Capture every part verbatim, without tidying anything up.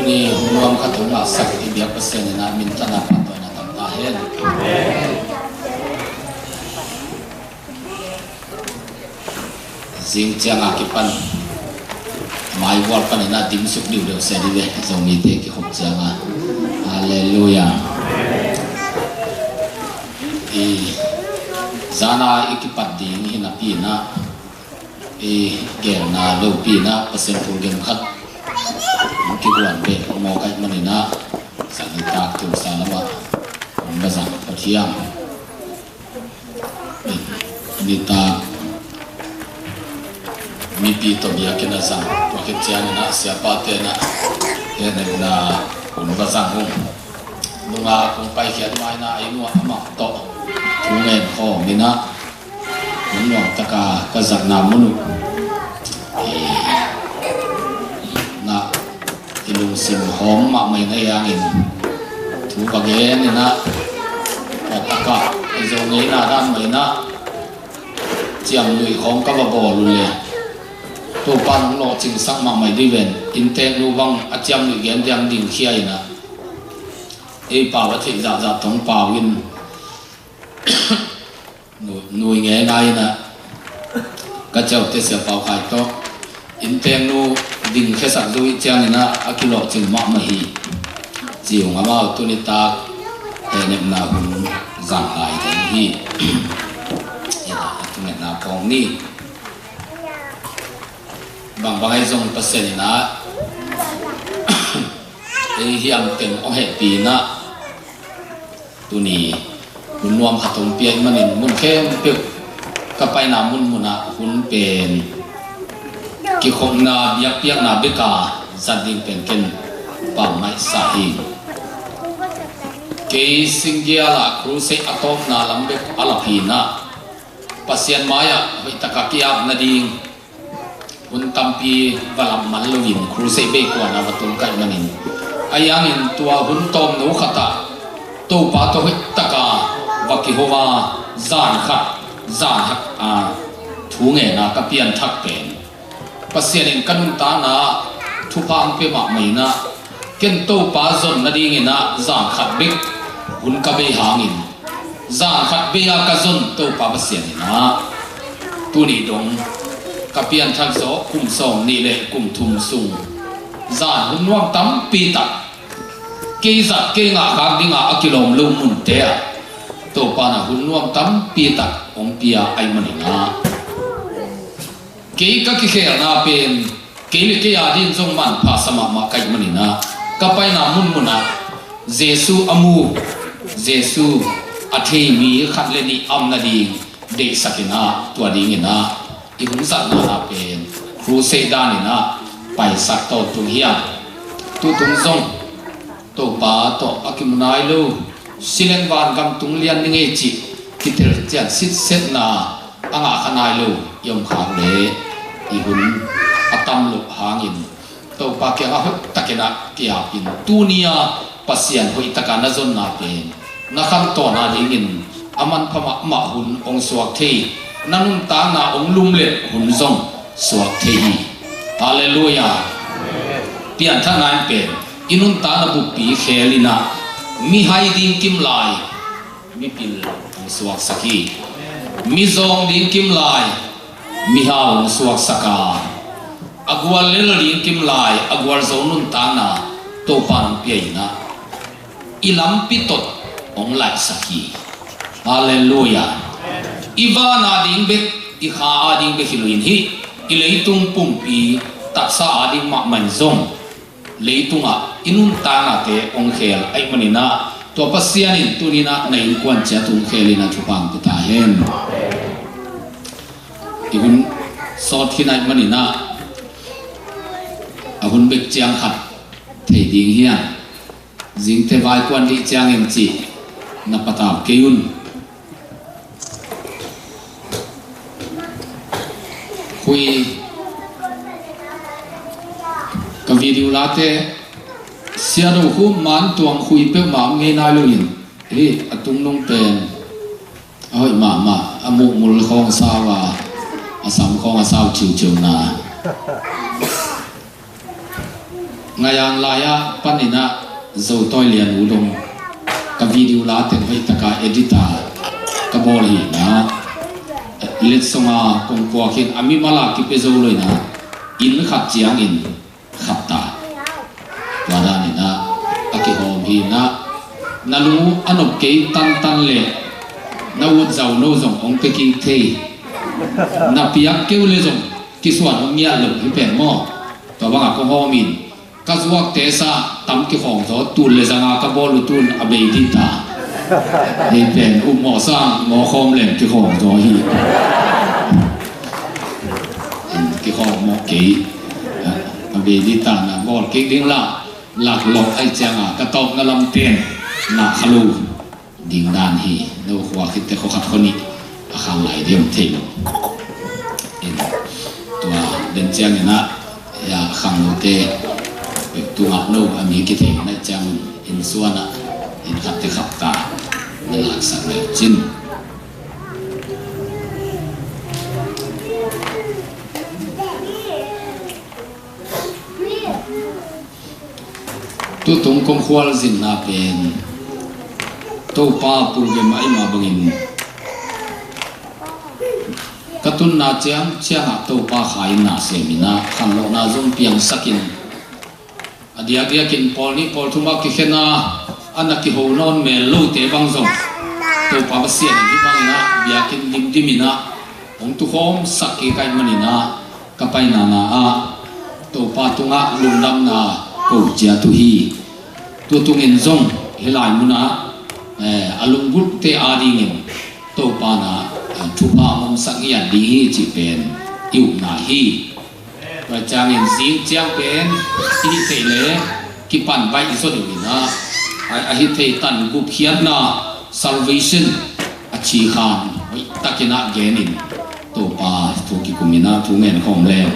Ni nuam khat hong ngahsak i biak Pasian in ah minthanna pahtawina tang ta hen. Zing ciang a kipan maivual panin ah dimsuk diudeu sia dih ve, Zomite kikhop ciang a. Halleluiah. I zan a i kipat ding hi napi in ah, i gelna lopi in ah Pasian thu gen khat hong kihuan beh mawk ahih manin ah, zan nitak Tulsa lamah hong va zang khat hiam. Nitak mipi tawh biakinn a zang, tua khit ciangin ah siapate in ah hehnepna hun va zang ung. Nungak hong paikhiat ma in ah ei nu ah amah tawh thu ngen khawm in ah hun nuam taka ka zatna mun uh, eh, na i lungsim hawm mahmah in ah, ei hangin thu va gen in ah, tua takah i Zo ngeina dan mah in ah ciamnuih khawng ka va bawl uh leh, Topa in hong lawhcingsak mahmah dih ven. Innteeknu bang a ciamnuih gen diang dingkhia in ah, ei pau a theih zahzah tawh hong pau in, nu-, nui ngeingai in ah ka ciaute Sia Pau Khai tawh innteeknu dingkhiasak zo ih ciangin ah a kilawhcing mahmah hi. Ci ung, amau tuni tak hehnepna hun zang lai ding hi. Ina a thungetna pawng ni. Bangbang ahi zong Pasian in ah ei hiam teng hong hehpih in ah, tuni hun nuam khat hong pia ahih manin mun khempeuh ka paina munmun ah hun pen kikhopna biakpiakna bek a zat ding pen ken pau ngaihsa hi. Kei Singgial ah crusade a tawpna lam bek a lap hi in ah, Pasian mai-ah hoih taka ki-ap nading hun tampi va lam man loin crusade bei kuan a va tung ka hih manin, ahi hangin tua hun tawmno khatah Topa tawh hoih taka va kiho a, zan khat, zan khat a thu ngen a ka pianthak pen Pasian in ka nuntakna ah thupha hong pia mahmah in ah, ken Topa zon nadingin ah zan khat bek hun ka bei hangin, zan khat bei a ka zon Topa Pasian in ah, tuni dong ka pianthak zawh kum sawm nih le kum thum sung zan hun nuam tampi tak, kei zat kei ngah khak ding a a kilawm lo munte ah Topa in ah hun nuam tampi tak hong pia ahih manin ah, kei ka kikhelna pen kei le kei a ding zong manpha sa mahmah ka hih manin ah, ka paina munmun ah Jesu a mu, Jesu a thei mi khat le nih a om nading deihsak in ah, tua dingin ah i hun zatna pen crusade dan in ah paisak tawntung hiam. Tutung zong Topa tawh a kimu nai lo, si leng van gam tung lian ni ngei cih kitelcian sitsetna a ngah kha nai lo i om khak leh, i hun a tam loh hangin Topa kiangah hoih takin ah ki-ap in, tuni a Pasian hoih taka na zonna pen na khantawn a dingin a manpha mahmah hun hong suak thei, na nuntakna hong lumlet hun zong suak thei hi. Halleluiah. Pianthakna in pen i nuntakna buppi khel in ah, mihai ding kim lai mipil hong suaksak hi. Mizawng ding kim lai mihau hong suaksak a, a guallel ding kim lai a gualzo nuntakna Topa in hong pia in ah, i lampi tot hong laihsak hi. Halleluiah. I van a ding bek, i kha a ding bek hi loin, hih i leitung pumpi taksa a ding mahmah in zong leitungah i nuntaknate hong khel ahih manin ah, tua Pasian in tuni in ah na innkuan ciat hong khel in ah thupha hong pia ta hen. I hun sawt khin ahih manin ah, a hun bek ciang khat thei ding hiam? Zingte vai kuan dih ciangin cih na patau kei un. Khui ka video late, Sia Do Khum man tuang khui peuhmah om ngei nai loin, hih a tungnung pen a hoih mahmah, a mukmul khawng sau a, a sam khawng a sau ciuciu na. Ngaiang lai-ah panin ah Zo Tawi Lian u dong ka video la teng hoih taka editor ka bawl hi na. Letsong a kong puak hin a mimal a kipia zo lo hi na, inn khat ciangin khat ta. Tua danin ah a kihawm hi na, na lung uh a nop kei tantan le na ut zau no zong hong pia kik thei. Na piak keu le zong kisuan hong ngiat lo hi pen maw. Tua bangah kong hawm in ka zuakte sa tam kikhawng zaw, tul le zanga ka bawl uh tun a bei dih ta. Hei pen upmawh sang mawkhawm lem kikhawng zaw hi. Kikhawng mawh kei. A bei dih ta na bawl kik ding la, laklawh ai cianga ka tawpna lamten na kha lo ding dan hi. No khua khitte khua khat khua nih a khang lai deuh thei lo. In tua den ciangin ah ya khang lote pek tungah no a mi kithei na ciang in suan ah in khat te khap ta na laksak le cin. Tutung kong khualzinna pen Topa pulgem a ima bangin ka tunna ciang ciangah Topa khainna seminah khanlawhna zong piangsakin a diakdiakin pawl nih pawl thumah kikhena a na kiho nawn mel lote bang zong Topa Pasian in hih banginah biakinn dimdiminah hong tukhawm sak kik ahih maninah ka painana ah Topa tungah lungdamna ko ciat uh hi. Tutungin zong hih lai munah eh, a lunggulhte adingin Topa na eh, thupha a ngomsak ngiat ding hi cih pen i upna hi. Tua ciangin zing ciang pen i hih theih le kipan baih i zaw deuh inah a hih theih tan gupkhiatna salvation a thikhan hoih takinah genin Topa thu kikuminah thu ngen khawm le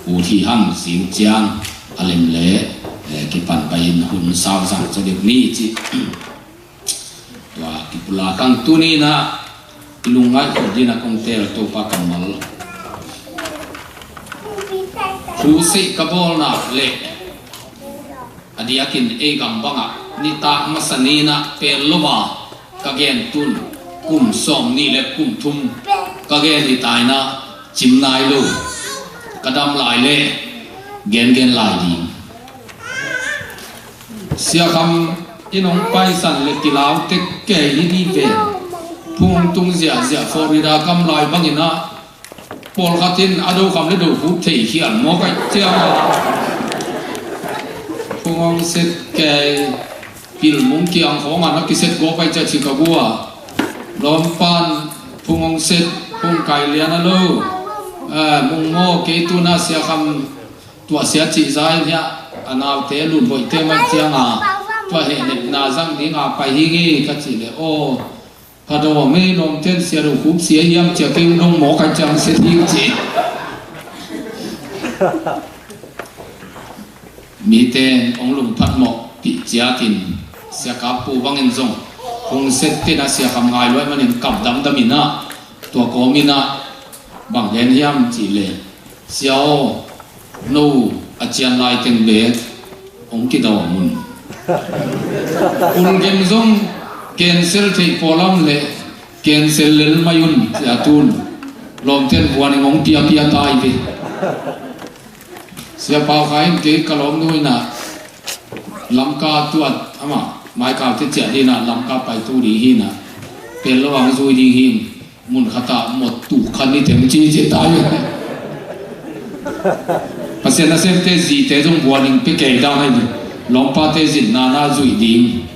ut hi hang. Zing ciang a lem le eh, kipan baih in hun sauzang zaw deuh ni cih. Tua kipulak hang tuninah i lungngaih khut dinah kong teel Topa kammal. Thu seih ka bawlna le a diakin ei gam bangah nitak masa ninah pel lo a ka gen tun kum sawm nih le kum thum ka gen hi tainah cim nai lo ka dam lai le gengen lai ding. Sia Kham in hong paisan le kilau tek kei hi dih ve. Phung hong tung ziahziah Florida kam lai banginah pawlkhat in a do kham le do khup thei khial maw kaih ciang a phung hong set kei. Pilmung kiang khawngah na kiset gawp ai cia Chicago a lawmpan phung hong set phung kai lian a lo. Mung maw kei tuna Sia Kham tuahsia cihza in hiah a naute lunboihte man cianga tua hehnepna zang dinga pai hi ngei ka cih leh aw. Pha daw a mei lawmten sia do khup sia hiam cia kei ung dong mawk a ciang sia ding ci. Mite hong lungphat mawh pih ciatin sia kap pu bangin zong hong set tena Sia Kham ngai luai manin kap damdam inah tua kawm inah bang gen hiam cih leh Sia aw, no a cian lai teng beek hong kidawm un. Ul gen zong cancel theih pawlam le cancel lel mai un cia tun lawmten vuan in hong piapia tai ve. Sia Pau Khai in kei ka lawmnu inah Lamka tuat ama maikaute ciah dinah Lamka paitu ding hinah pel lo ang zui ding hin. Mun khatah mot tuk khan ni teng ci ci tai. Pasian nasemte zite zong buaning pe kei dang ahi. Lawmpate zinna na zuih ding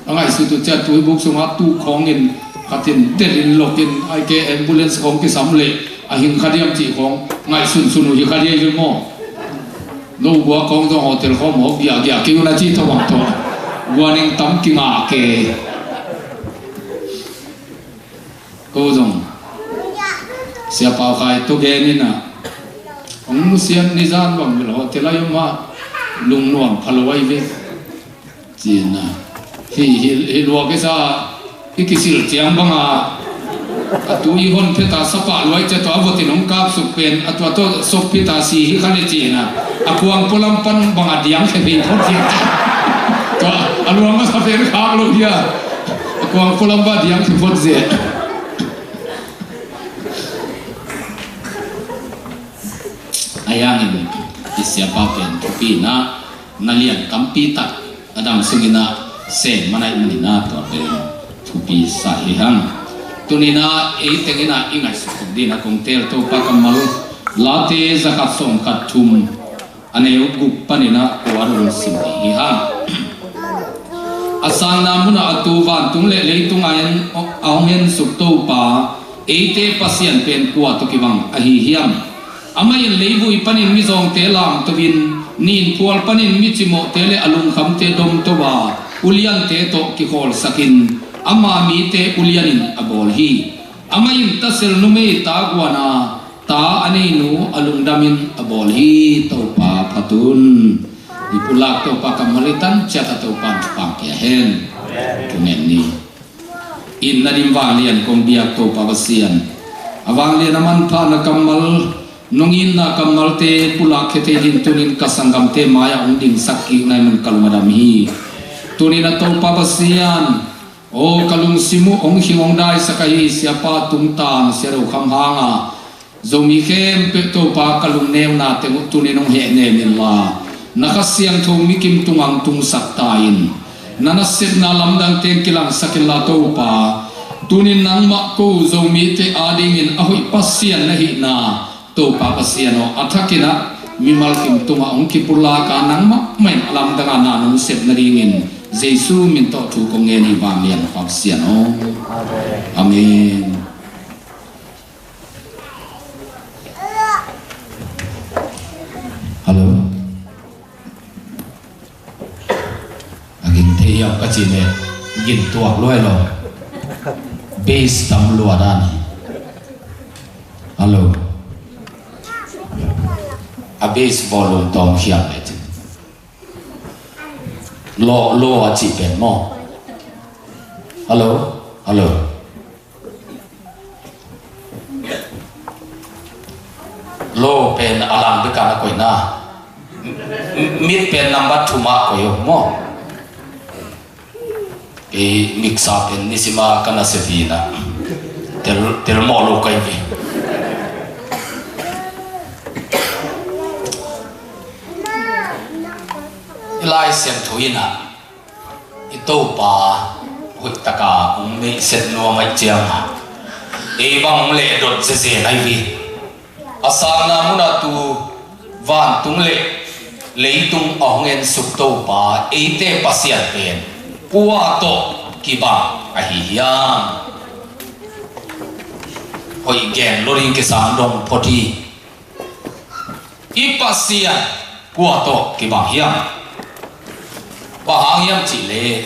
a ngaihsut uh ciah tuibuk sungah tuk khawngin khatin delin lokin aike ambulance khawng kisam leh a hing kha diam cih khawng ngaihsunsun uh hi kha dia hi maw? Lo gua khawng zong hotel khawng mawk giahgiah kei uh na ci tawh bang tawh buaning tam kingah ke. Ko zong Sia Pau Khai to gen inah hong nusiat nizan bang bel hotel a i om a lungnuam pha lo ahi ve. Ci inah hi hi hi lua kisa i kisil ciang banga a tu i hon pheta sapa luai cia tua a votin hong kapsuk pen a tua tawh sok pheta si hi kha le ci inah A kuang pualam pan bang a diang khia phei phot zia. Tua a luang masa pen khak lo hia. A kuang pualam pan a diang khia phot zia. A yangin i siapa pen thupi na, na lian tampi tak a dam sungin ah sem manaih manin ah tua pen thupi sa hi hang. Tunin ah ei tengin ah i ngaihsut tuk ding a kong teel Topa kammal Late zakhat sawmkhat thum a neu guk panin ah kua rung sim ding hi hang. A sangna munah a tu vantung le leitung a en, a hong ensuk Topa, eite Pasian pen kua tawh kibang ahi hiam? Amah in leivui panin mizawngte lamto in, ninphual panin micimawhte le a lungkhamte domto a, uliante tawh kikhawlsakin, ama mite ulianin a bawl hi. Amah in tasel numei ta guan a, ta a neinu a lungdamin a bawl hi. Topa phatun. I pulak Topa kammal i tan ciat a Topa in thupha pia hen. Amen. Thungen ni. Itna dim vanglian kong biak Topa Pasian, a vanglian a manpha na kammal, nong itna kammalte pulak khia thei ding tunin ka sanggamte mai-ah hong dingsak kik nai man ka lung a dam hi. Tunin a Topa Pasian, aw ka lungsim uh hong khing hong daisak ahi siapa tungtang Sia Do Kham hanga Zomi khempeuh Topa ka lungneuna teng uh tunin hong hehnem inla, na Kha Siangtho mikim tungah hong tungsak ta in. Na nasepna lamdang teng kilangsak inla Topa, tunin nangmah ko Zomite adingin a hoih Pasian na hihna Topa Pasian aw, a thakin ah mimal kim tungah hong kipulak a, nangmah mah in a lamdang a na nong sep nadingin Jesu min tawh thu kong ngen hi vanglian Pasian aw. Amen. Hello. A gin thei hiam ka cih leh gin tuak luai lo. Bass tam lua dan hi. Hello. A bass volume tawm khiam le cin. Lo, lo a cih pen maw? Hello? Hello? Lo pen a lang bek a na koihna. M-, mit pen number two mah koih uh maw? Kei mixer pen nisima ka na se vina. Tel, tel mawh lo kai ve. I Lai Siangtho in ah, i Topa hoihtaka hong meihset nuam ahih ciangin ei bang hong lehdot zezen ahi hi. A sangna munah tu vantung le leitung a hong ensuk Topa, eite Pasian pen kua tawh kibang ahi hiam? Hoih gen lo ding kisam dong phot hi. I Pasian kua tawh kibang hiam? Bang hang hiam cih leh